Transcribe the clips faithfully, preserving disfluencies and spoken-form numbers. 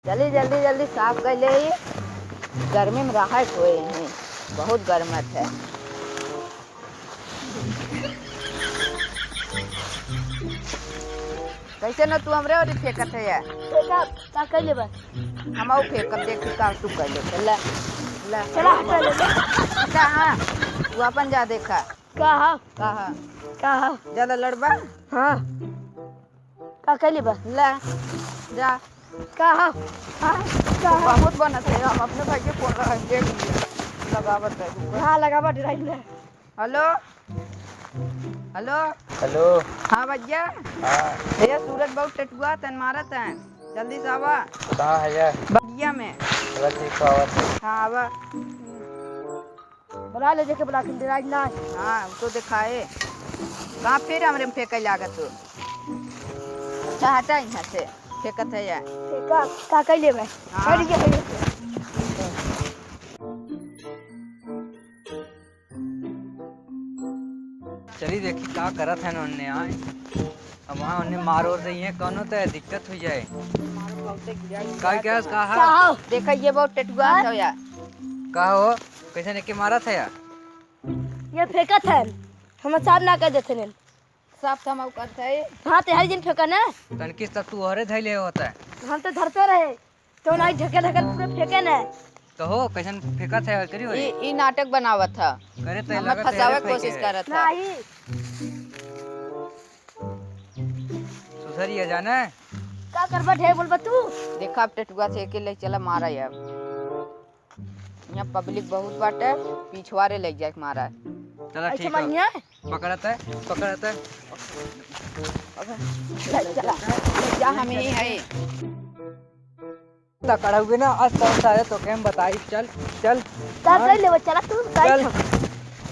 जल्दी, जल्दी, जल्दी साफ कर ले ही। गर्मी में रहा कोई नहीं, बहुत गर्मत है। कैसे न तू हमरे ओरी फेंकत है यार? फेंका, का कर लेबा? हम आऊ फेंकब, देखी का तू कर ले। ले, ले। चला, हटा ले। हटा, हाँ। तू अपन जा देखा। का हा? का हा? का हा? ज्यादा लड़बा? हाँ। का कर लेबा? ले, जा। का हा? हाँ, का हा? बहुत बनत है, हम अपने भाई के फोन लगा, देख लिया। लगावत है, रुको। हाँ, लगावा, डराई ना। हेलो? हेलो? हेलो? हाँ भैया। हाँ। भैया, सूरज बहुत टटुआ तन मारत है, जल्दी से आवा। कहाँ है ये? बगिया में। चला ठीक है, आवा। हाँ, आवा। बुला ले, जेके बुला के, डराई ना। हाँ, तो दिखाए। कहाँ फिर हमरे में फेंके लागत हो? अच्छा, हटा यहाँ से, फेंकत है या। फेंका, का कर लेबे? हाँ। हट गया, हट गया। चली देखी का करत है ओन्ने आए। अब वहाँ ओन्ने मार ओर रही है, कौनो तो दिक्कत हो जाए। का क्या, का है? का हो? देखा, ये बहुत टटुआ हाँ? है यार। का हो? कैसे नेके मारत है यार? ये फेंकत है, हम साफ ना कर देते हैं। साफ तो हम करत है। हाँ, ते हर दिन फेंका ना। तनकिस तक तू हरे धैले होता है। हम तो धरते रहे, तो ना ढकेल ढकेल पूरे फेंके ना। तो हो, कैसन फेंकत है, करी हो ई, रे? ई नाटक बनावत है। करे तो हमें लगत है फंसावे रे फेंके कोशिश है। करत है। नहीं। सुधरिया जाने। का करबा, ढेर बोलबा तू? देखा, अब टटुआ से एके ले चला मारा यार। यहाँ पब्लिक बहुत बाटे, पिछवारे ले जाए के मारा। चला ऐसे ठीक है। मानिए। पकड़त है, पकड़त है। अबे, ले चला, ले जा, हम ही है। पकड़ाओगे ना, आज कौन सा है तो के हम बताई, चल, चल। चल, हाँ। चल, ले, चला तू, चल।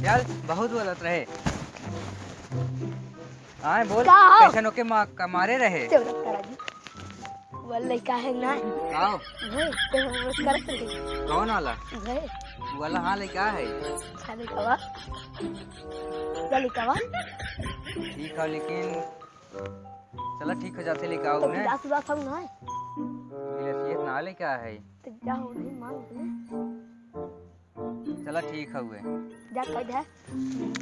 चल, बहुत बोलत रहे। हाँ, बोल, का हो? कैसन ओके मा-, का मारे रहे? चौड़ा करा दी। वो लइका है ना? का हो? वही, तो वो करत रहे। कौन वाला? वही। वाला हाँ लइका है। हाँ, लइका बा। का लइका बा? ठीक है, लेकिन चला ठीक हो जाते लइका तो उन्हें। गिलास उलास हम ना है। गिलासियत ना लइका है। तो जा हो नहीं मांग ले। चला ठीक हउए। जा कह दे।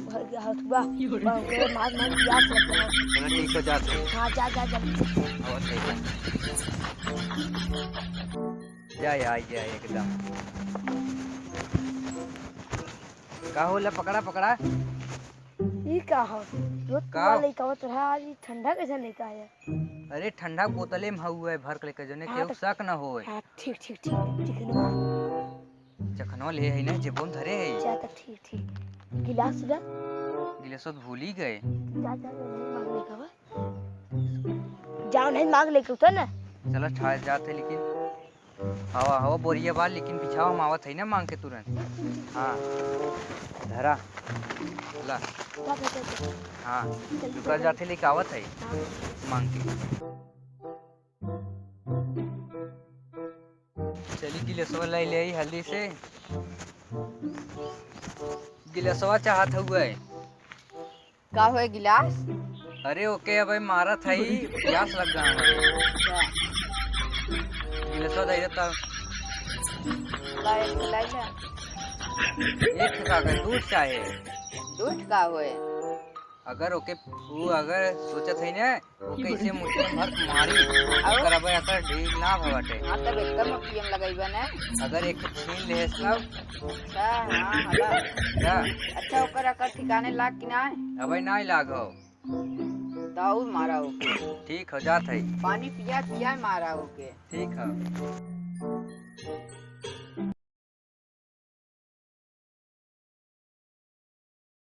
भर गया हथुआ। बाप रे, मार मार पियास लग गया। चला ठीक हो जात है। हाँ, जा, जा, जा। और सही है। जा, जा, जा, एकदम। का होला, पकड़ा, पकड़ा। ई का हो? रोज का? पुआ लइका आवत रहा, आज ई ठंडा कैसे लइका आया? अरे ठंडा बोतले में हउए भर के लेके, जोने हाँ, केहू तो शक न होए। हाँ, ठीक, ठीक, ठीक, ठीक है ना। चखनवा ले है ना, जेबो में धरे है। जा त ठीक, ठीक। गिलास ला। गिलासो तो भूल ही गए। जा, जा, जा, नहीं मांग लेके आवा। जाओ, नहीं मांग लेके उतर ना। चला, ठा जाते लेकिन। हवा, हवा बोरिया बा, लेकिन बिछावा हम आवत है ना मांग के तुरंत। हाँ, धरा। ला। जा, जा, जा, जा। हाँ, जल्दी रुका, जा। जाते लेके आवत है हाँ। मांग के। चली गिलासवा लाई ले आई हल्दी से। गिलासवा चाहत हुआ है। का होए गिलास? अरे ओके, अबे मारत है, प्यास लग गया है। अच्छा। गिलासवा दे देता। ला, एक ठो लाई ला। एक ठो का करे, दूध चाहे। दूध का होए? अगर ओके, वो अगर सोचत है ना, ओके इसे मुट्ठी में भर के मारी, और? ओकर अबे एकर ढील ना भवटे। हाँ, तब एकदम पीएम लगइबे ना। अगर एक छीन लेस ना। अच्छा, हाँ, हला। का? अच्छा, ओकर एकर ठिकाने लाग कि ना? अबे ना लाग हो। दाऊ मारा ओके। ठीक हो जात है। पानी पिया पिया मारा ओके। ठीक है।